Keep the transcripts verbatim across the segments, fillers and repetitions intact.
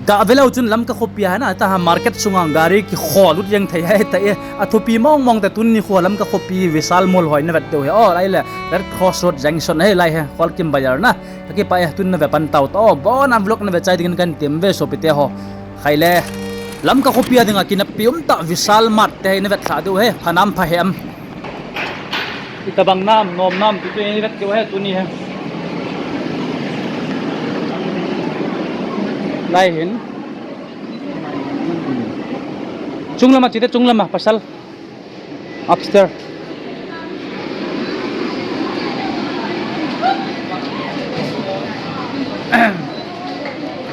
Ka velo chun Lamka khopi a na ta ha market sunga gari kikhol lut jeng thei hai ta e. A thupi mong mong ta tuni kho Lamka khopi Vishal Mall hoi na vet deu he. Oh, lai le Red Cross Road Junction he lai he. Khol Kim Bazar na. Ka kipa e tun na ve pan tau ta. Oh, bon a vlog na ve chai dingin kan tim ve sopite ho. Khai le. Lamka khopi a dinga kinappi um ta Vishal Mart te hai na vet sa deu he. Phanam pha he am. Itabang nam, nom nam, tu tu ni vet keu he, tuni he. Lai hin. Chunglama, chite chunglama, pasal. Upstairs.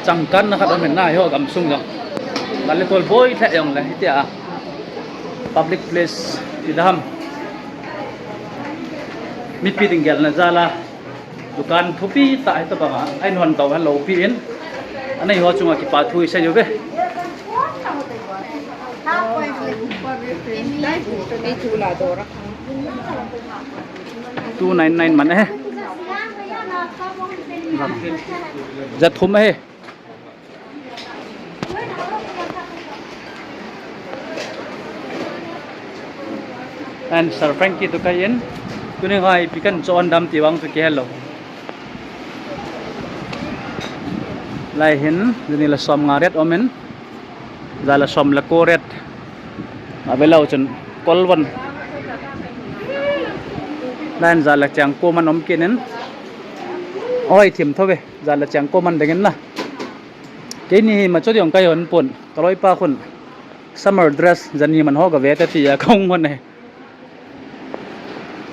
Changkan na khat om hin na, ho gam sung jong. Kali tol boi the jong le, hitia. Public place, ti dam. Mipi ding gelna jal a. Dukan thupi ta hi tabanga, ai non tau han lo pi in. Anei ho chunga kipa thu i sei u ve. Two nine nine man e. Za thum e. And Sir Frankie tu kai in, tuni ngai pi kan chon dam ti vang chu kihello. Lai hin, jani la som nga ret om in, za la som la ko ret. A velo chun kol von. Lai hin za la chang ko man om kin in. Oi, thim tho ve, za la chang ko man ding in na. Keini hi ma cho diong kai hon pon, ka loi pa khun. Summer dress, jani man ho ka ve ta ti a ka hung hon e.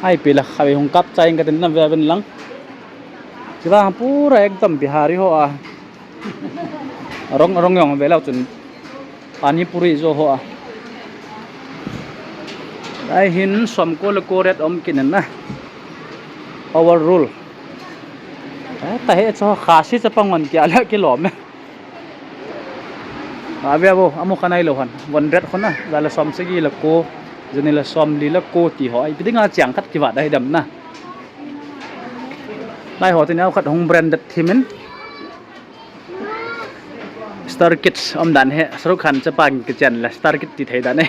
Ai pi la, khavi hung kap chai ka tin na ve ven lang. Chiva pura ekdam Bihari ho a. Rong, rong jong ve lo chun. Pani puri jo ho a. Ai hin som ko le ko ret om kin na. Our rule. Eh, ta he cho Khasi chapang hon kia la kilom e. A ve vo, amu khanai lo han. Von ret khona, za la som sagi la ko, jani la som li la ko ti ho. Ai, pi dinga chang khat kivat dai dam na. Lai ho tin au khat hung branded thim in. Star Kids om dan he, Shahrukh Khan chapang kichen la Star Kid ti thei dan e.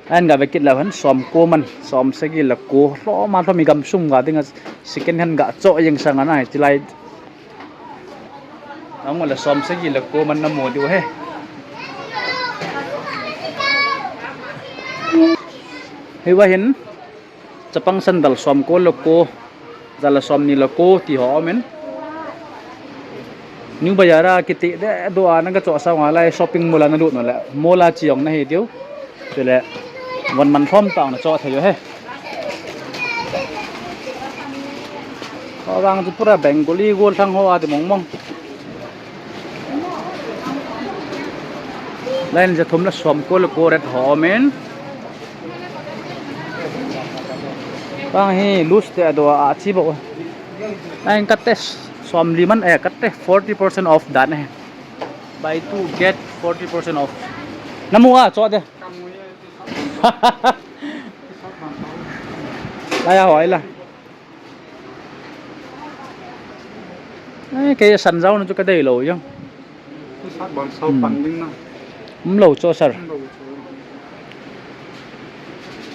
An ga ve kit la han som ko man, som sagi la ko. Lhom a lhom i gam sum ga dinga second hand ga cho jeng sang ana hi tilai. Ang la som sagi la ko man na mo diu he. Hi va hin. Chapang sandal som ko la ko, za la som ni la ko ti ho om in. New Bazar a kiti de do a na ka cho sa nga lai shopping mall a na lut no le. Mall a chi jong na hi diu. Chule von man lhom tang na cho thei u he. Ho vang chu pura Bengali gollhang ho a ti mong mong. Line za thum la som ko la ko ret ho om in. Bang hi loose te a do a chi bo. Line ka te som li man e ka te forty percent off dan e. Buy two get forty percent off. Na mu a cho de. Lai a hoi la. Eh, kei san jao na chu ka dei lo jong. Sat ban sao Hmm. pan ding na. Um lo cho sir. Um lo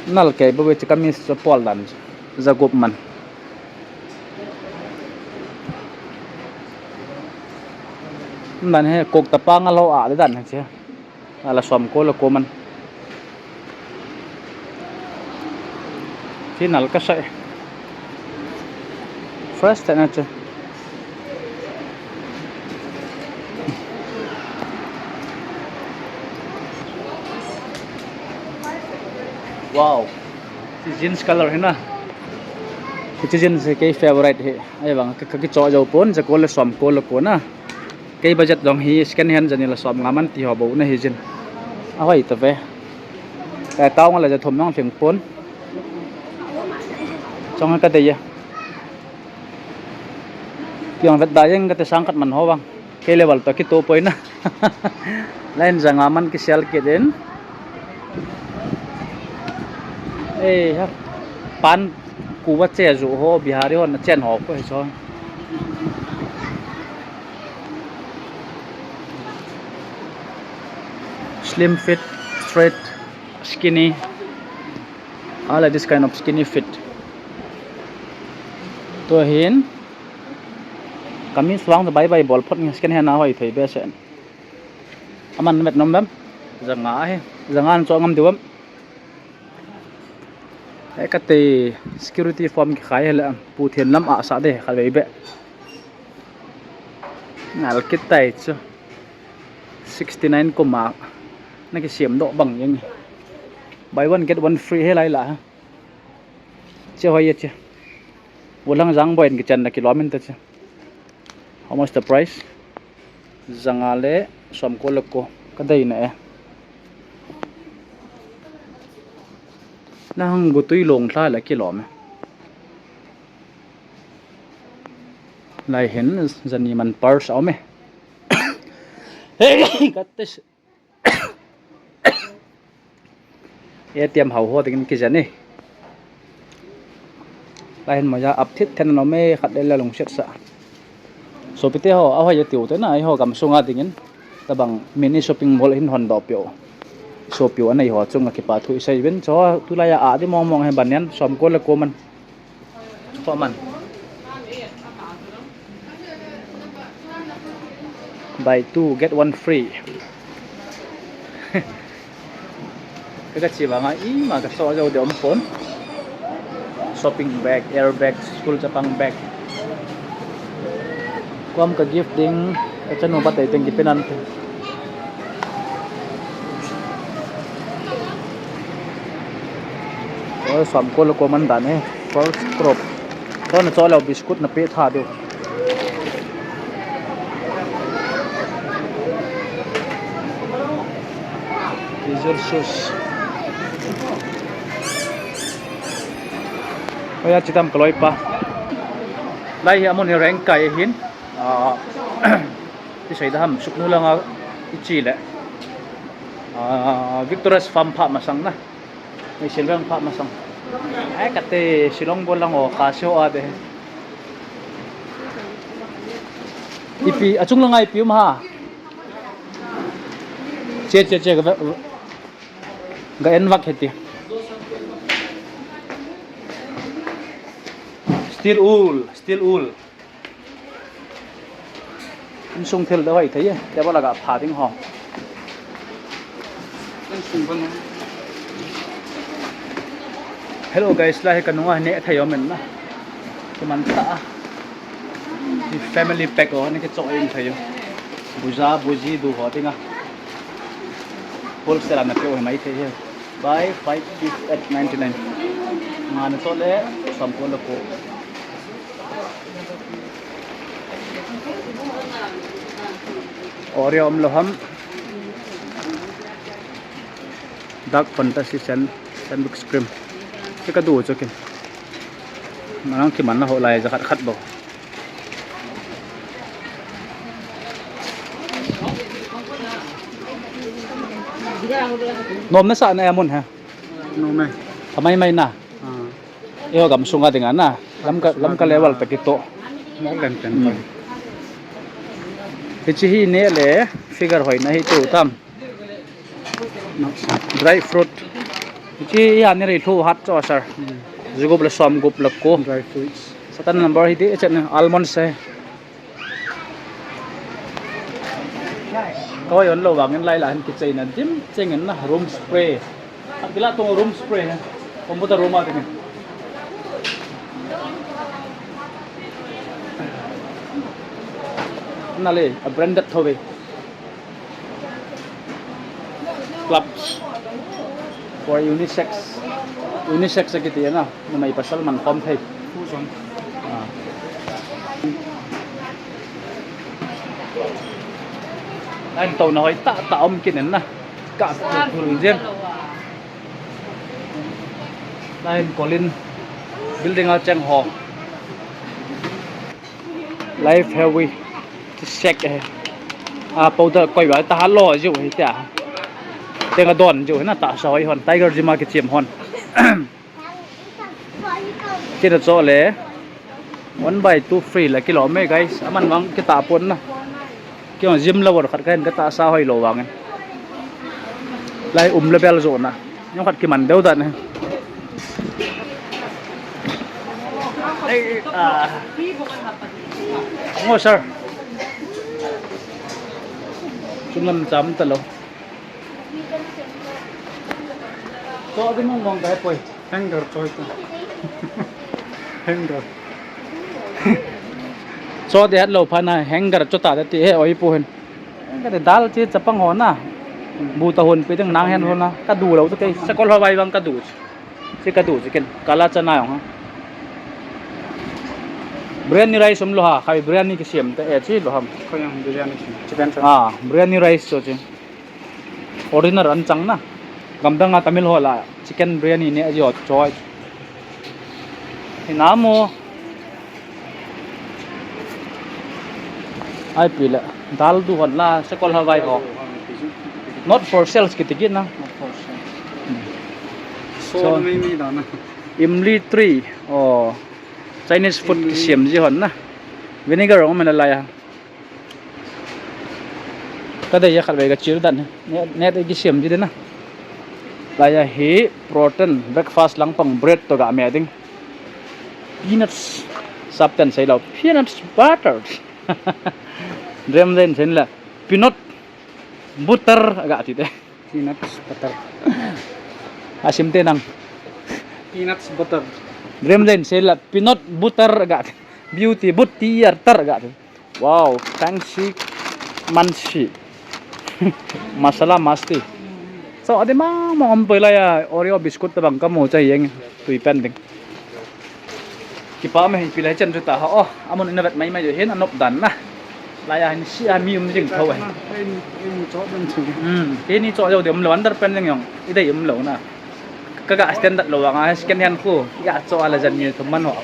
cho. Nal kei bo we chi kamis cho pol dan. Za gup man. Dan he kok ta pa nga lo a de dan he che. A la som ko la ko man. Chi nal ka sa e. Fresh ta na che. Wow. Chi jeans color hi na. Chi jeans hi kei favorite hi. Ai vang ka, ka kicho jo pon, za ko la som ko la ko na. Kei budget jong hi second hand jani la som nga man ti ho bo na hi jin. A hoi ta ve. Ka tao nga la ja thum nong thing pon. Chong ka te ya. Kiong vet da jeng ka te sang khat man ho bang. Kei level to kito poi na. Line ja nga man ki sel kit in. Eh, ha. Pan kuva che ju ho, Bihari ho na chen ho ko hi so. Slim fit, straight, skinny. I like this kind of skinny fit. Tua hin kamin suang bye bye bol phot nge, second hand a hoi thei behseh. Aman vet nom bem. Janga hi. Janga an cho ngam diu bem. He kate security form kikhai hile pu thian lam a sa de khat vei be. Ngal kit tai chu. Sixty nine kum a na kisiam doh bang jeng. Buy one get one free he lai la. Che hoi che. Vulang jang boy in kichan na kilom in ta che. How much the price? Janga le som ko le ko ka dei na e. Na hang gutui long thla la kilom e. Lai hin jani man purse om e. Hey, got this. A T M hau ho dingin kijen e. Lai hin moja ap thit then nom e, khat le la lungset sa. Sopite ho, a hoi tiu te na, i ho gam sunga dingin. Tabang mini shopping mall hin hon doh piu. Sopiu anei ho chunga kipa thu i sei uvin. Cho tulai a di mong mong he banyan, som ko le ko man. Ko man. Buy two, get one free. Ka, ka chi vanga ima ka so jo de om pon. Shopping bag, air bag, school chapang bag. Kom ka gift ding, ka chanu ba tei teng ki penan te. Oi, som ko le ko man dan e. First crop. Don cho le biscuit na pe tha deu. Diesel shoes. Oya chitam kaloi pa. Lai hi amun hi reng kai hin. Ah, ti sei da ham suknu langa i chi le. Ah, Victorious Farm pha masang na. Ni silveng pha masang. Ai kate Shillong bol lang o ka sio a de. Ipi achung langa ipi um ha. Che che che ga en vak heti. Steel wool, steel wool. Insung thil da hoi thei e, table a ga pha ding ho. Insung ban. Hello guys, lai ka nunga ne thei om en na. Ki man ta. Ki family pack o ne ki cho in thei. Buja, buji du ho dinga. Wholesale na pe o mai thei he. Buy five, give at ninety nine. Nga na cho le, som ko le ko. Oreo om lo ham. Dark Fantasy Sand, Sandbox Cream. Che ka du cho kin. Manang ki man na ho lai ja khat khat bo. Nom na sa na amun ha. Nom na. Kamai mai na. Ah. Eiho gam sunga dinga na. Lamka, Lamka level tah kitoh. Mo len ten. Hmm. Hiche hi ne le figure hoina hi tu tam. Dry fruit. Hiche hi ani rei thu hat cho sir. Hmm. Jagup le som gup le ko. Dry fruits. Satan number hi di chet ne almond se. Koi on lo vangin lai la hin kicheina dim chengin na room spray. Bila tung room spray ha. Computer room a tingin. Na le a branded thove. Clubs for unisex. Unisex a kiti na. Numei pasal man khom thei. Full zone. Ah. Line to na hoi tah tah um kit in na. Ka tul tul jeng. Line kolin building a cheng ho. Life heavy. Ti sek e. A powder koi ba ta ha lo jiu hi tia. Tenga don jiu hi na tahsa hoi hon. Tiger Gym a kichem hon. Kina cho le one buy two free la kilom e guys. Aman vang kita pon na. Kio gym lover khat kahin kata sa hoi lo vangin. Lai um le bel jo na. Jong khat kiman deu dan. Ei, ah. Ngo, sir. Chunglam cham ta lo. Cho ding mong mong kai poi. Hanger choi ta. Hanger. Cho de hat lo pha na hanger cho ta ti he oi pu hen. Ka de dal chi chapang ho na. Bu ta hon pe ding nang hen ho na. Ka du lo ta kei. Sakol ho vai bang ka du. Chi ka du chi ken. Kala chana jong ha. Biryani rice um lo ha. Khai biryani kisiam ta e chi lo ham. Ko yang biryani chi. Chicken chop. Ah, biryani rice cho chi. Original an chang na. Gamdang a Tamil ho la chicken biryani ne ajo choi. Hinamo. Ai pi le. Dal du hon la sakol ho vai ho. Not for sales kiti kit na. Not for sale. So, so, mai mai da na. Imli tree. Oh. Chinese food kisiam ji hon na. Vinegar ong mena la ya. Ka dei a khat vei ka chil dan. Net, net kisiam ji de na. Lai a hi protein breakfast lang pang bread to ga me ding. Peanuts sap ten sei lo. Peanuts butter. Rem den sen la. Peanut butter ga ti de. Peanuts butter. Asim te nang. Peanuts butter. Rem den sei la peanut butter ga ti. Beauty butter ga ti. Wow, fancy mansi. Masala masti. So, adi mang mang om poi lai a Oreo biscuit ta bang kamu cha yeng tui pen ding. Kipa me hi pilai chan chu ta ha o. Amun ina vet mai mai jo hin anop dan na. Lai a hin si a mi um jing tho e. Hmm, kei ni cho jo de um lo under pen jing jong. I dei um lo na. Ka ga standard lo vang a second hand khu ya cho a la jan ni thum man ho.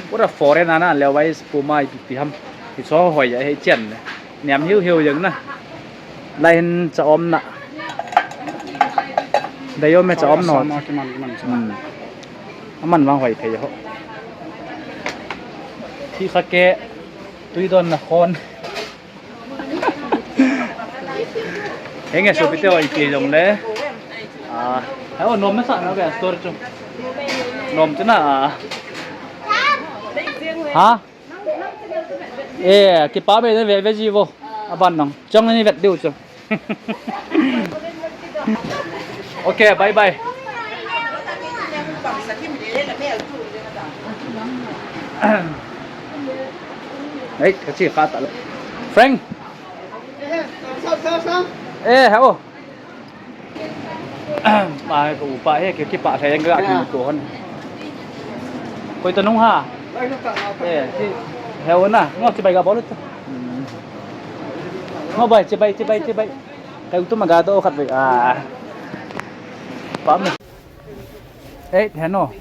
Pura foreign ana Levi's Puma ipi ipi ham. Hi cho hoi ya hi chen le. Niam hiu hiu jeng na. Lai hin cha om na. Dei om e cha om no. Sama kiman kiman cha. Hmm. Aman vang hoi thei ho. Thi kha ke tui don na khon. Henge sopi te oi ti jong le. Ah, hai o nom na sa na ve store chu. Nom chu na. Ah. Ha? Eh, kipa be ve ve ji vo. Aban nang. Chong ni vet diu chu. Okay, bye bye. Ei, ka chi kha ta lo. Frank. Eh, ha o. Mai ko upa he ke kipa thei ka ki to hon. Koi to nung ha. Eh, he o na. Ngo chibai ga bol to. Ngo bai chibai chibai chibai. Kai tu ma ga to khat bai. Ah. Pam. Eh, he no.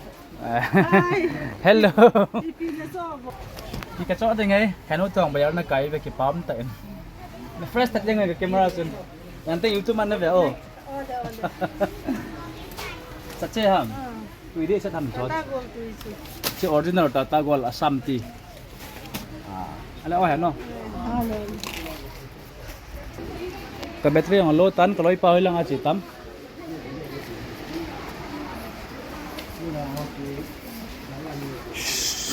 Hello. Ipi na so bo. Ki ka cho ding ai. Kanu tong ba yar na kai ve kipam ta in. Na fresh ta ding ai ka camera sun. Yan te YouTube man na ve o. Ole, ole. Sa che ham. Ah. Tui de sa tham cho. Tata Gold tui chu. Che original Tata Gold Assam tea. Ah. Ale o ha no. Ale. Ka battery ang low tan ka loi pa hoi lang a chi tam.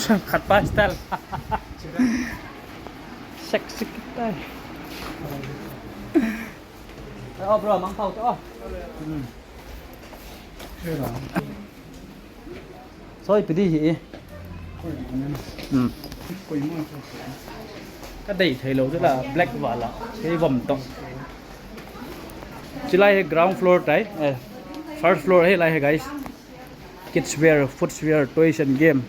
Khat pa style. Sexy kita. Oh, bro, mang pau to. Hmm. Soi pidi hi. Hmm. Ka dei thei lo chu la black wala. Hei vom to. Chilai hi ground floor tai. Eh, first floor hi lai hi guys. Kids wear, foods wear, toys and game.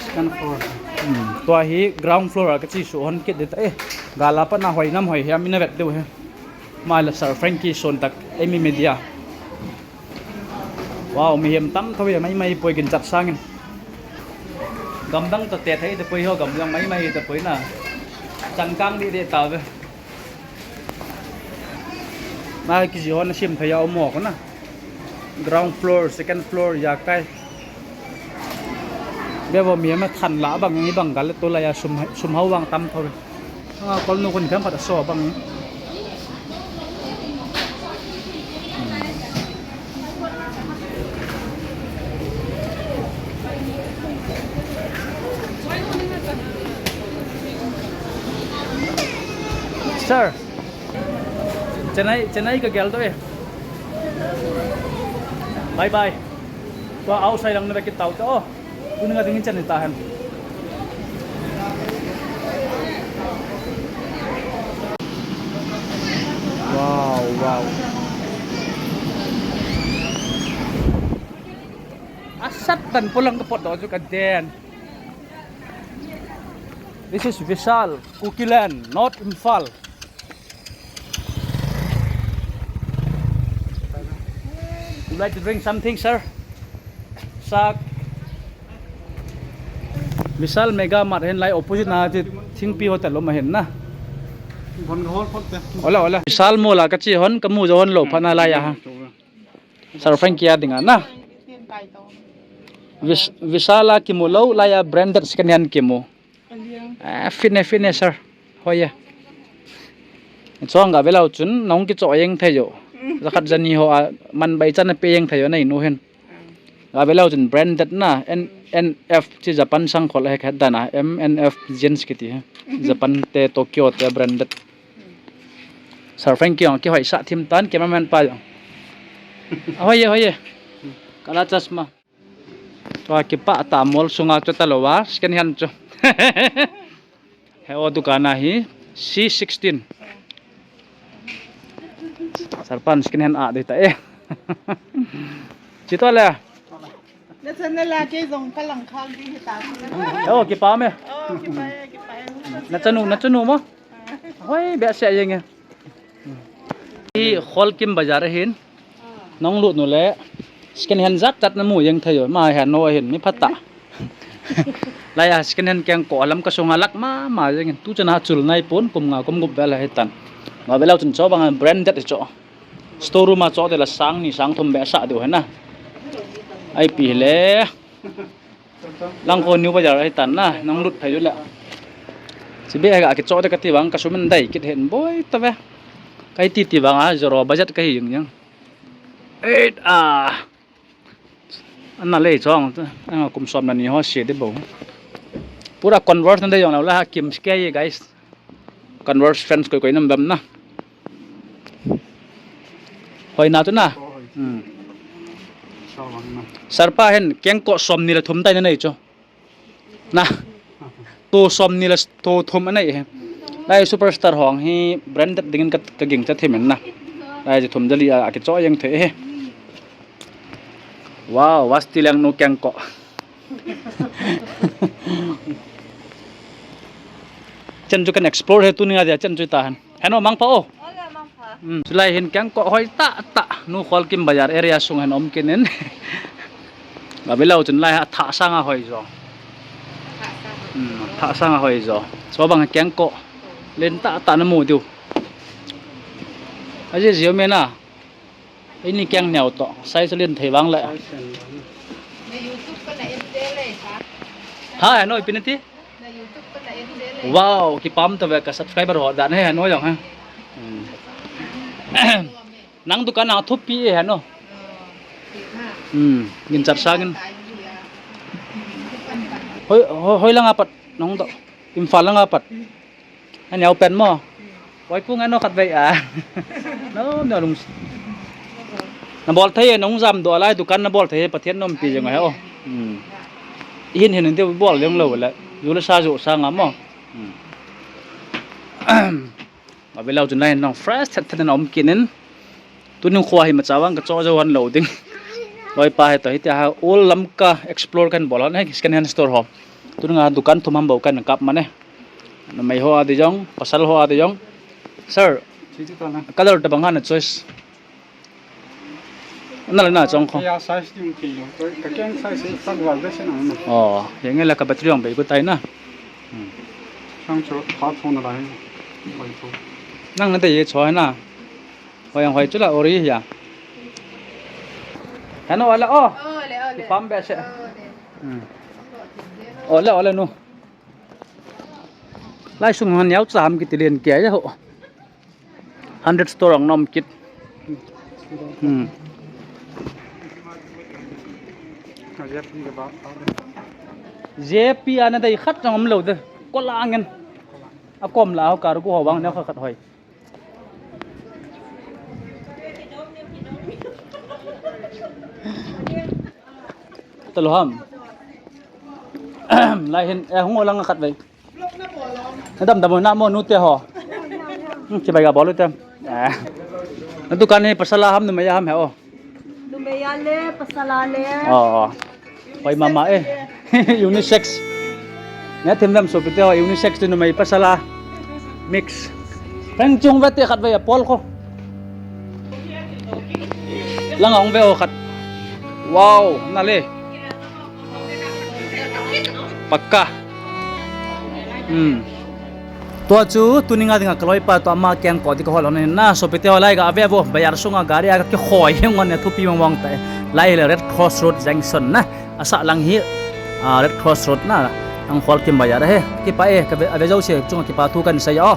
Second floor. Hmm. Tua hi ground floor a ka chi su hon kit dit eh. Gala pa na hoi nam hoi hiam ina vet deu he. Mai la Sir Frankie son tak Emi Media. Wow, mihem tam tho ya mai mai poi kin chat sangin. Gamdang ta te thei te poi ho gamdang mai mai te poi na. Changkang di de ta ve. Na kiji hon sim thei a um mo ko na. Ground floor, second floor ya kai. Be bo mi ma than la bang ni bang gal to la ya sum sum hau bang tam tho. Anga kol nu kun kham phat so bang. Sir. Chennai, Chennai ka gel to e. Bye bye. Tua outside lang na kita to. Tuni nga dingin Chennai tahan. Wow, wow. Asat tan pulang ka pot do ju ka den. This is Vishal, Kukiland, North Imphal. Would like to drink something, sir? Sak. Vishal Mega Mart hin lai opposite na ti Thingpi Hotel lo ma hin na. Bon hol pot te. Hola, hola. Vishal Mall a ka chi hon, ka mu jo hon lo pha na lai a ha. Sir Frankie a dinga na. Vis-, Vishal a kimu lo, lai a branded second hand kimu. Ah, fine, fine, sir. Hoi e. Chong ga velo chun, nong kicho jeng thei jo. Jakhat jani ho a, man bai chan a pe jeng thei jo, nei nu hin. Ga velo chun branded na, N-, N F chi Japan sang khol he khat dan a, M N F jeans kiti he. Japan te, Tokyo te branded. Sir Frankie jong kihoi sa thim tan, cameraman pa jong. Hoi e, hoi e. Kala chasma. Tua kipah ta mall sunga chu ta lo a, second hand chu. He o dukan a hi, C sixteen. Sir pan second hand a dei ta e. Chi to le. Na chan na la kei jong ka lang khang ding hi ta. O, kipa me. O, kipa e, kipa e. Na chanu, na chanu mo? Hoi, behseh jeng e. Hi Kholkim Bazar ahin. Nong lut nu le second hand jat jat na mu jeng thei jo. Ma he no ahin, mi phatah. Lai a second hand kengkoh lam ka sunga lak mama jeng in. Tu chan a chul nai pon, kum nga kum gup vel ahi tan. Nga velo chun cho bang branded cho. Store room a cho te la sang ni sang thum behseh diu he na. Ipi le. Langkho New Bazar ahi tan na, nong lut phei u le. Chibe ga kicho te kati vang, ka sum in dai kit hen boi ta ve. Kai ti ti vang a, zero budget kahi jing jang. Eight a. Ana lei chong, anga kum som na ni ho se de bo. Pura Converse na de jong la ha kim ske ye, guys. Converse fans koi koi nam bam na. Hoi na tu na. Hmm. Sir pa hin kengkoh som ni le thum tai na nei chu. Na. Tu som ni le tu thum anei he. Lai superstar hong hi branded dingin ka, ka ging cha thim in na. Lai ji thum jali a, a kicho jeng thei he. Wow, Vasti Lengnu kengkoh. Chan chu kan explore he tuni a dia chan chu ta han. Heno mangpha o. Ole mangpha. Hmm, chulai hin kengkoh hoi tah tah. Nu Kholkim Bazar area sung hin um kit in. Ga velo chun lai ha thah sanga hoi jo. Thah sanga. Hmm, thah sanga hoi jo. So bang kengkoh. Len tah tah na mu diu. Aji jio me na. Eini keng neo to, size len thei vang le. Size len. Na YouTube ka na en de le, ha? Ha, ano, ipi na ti? Na YouTube ka na en de le. Wow, kipah ta ve ka subscriber ho dan he, ano jong he. Hmm. Nang dukan na thupi e, ano? Hmm, gin chat sa gin. Hoi, hoi, hoi lang apat, nong to. Imphal lang apat. Aneo pen mo. Oi, pu nga no khat vei a. No, no lung. Na bol thei, nong jam do lai dukan na bol thei, Pathen nom pi jeng he o. Hmm. Hin hin de bol jeng lo le. Ju le sa ju sa nga mo. Hmm. Ma velo chun lai nong fresh thet thet na um kit in. Tuning khua hi ma chawang ka cho jo han lo ding. Loi pa he to hi tia ha ol lam ka explore kan bol han he second hand store ho. Tuning a dukan thum ham bou kan kap mane. Na mei ho a di jong, pasal ho a di jong. Sir, color ta bang han choice. Na le na chong kho. Ya size ding ke lo. Ka keng size sa wal de se na. Oh, yeng la ka battery ong bei ko tai na. Hmm. Sang cho pha thon na lai. Hoi tho. Nang na de ye cho na. Hoi ang hoi chu la ori ya. Hano wala o. Ole, ole. Pam be se. Ole. Hmm. Ole, ole nu. Lai sung han yau cham kiti len ke ya ho. Hundred store ang nom kit. Hmm. J P ana dai khat ang om lo de. Ko la angen. A kom la ho kar ko ho bang ne khat khat hoi. Talo ham. Lai hin, eh, hung lang khat vei. Nadam dam na mo nu te ho. Hmm, chibai ga bol u te. Eh. Na dukan hi pasal a ham numei a ham he o. Numei a le, pasal a le. Oh, oh. Hoi mama eh. Unisex. Nga thim dam sopi te ho, unisex tu numei pasal a. Mix. Peng chung ve te khat vei a pol ko. Lang ong ve o khat. Wow, na le. Pakka. Hmm. Tua chu tuninga dinga kaloipa tua ama keng ko di ka hol hon na sopi te ho lai ga ave vo bazar sunga gari a ka kikhoi hi ngon ne thupi mong mong ta. Lai le Red Cross Road Junction na. Asa lang hi, ah, Red Cross Road na. Ang hol kim bazar he. Kipa e ka ave, ave jo se chunga kipa thu kan sei o.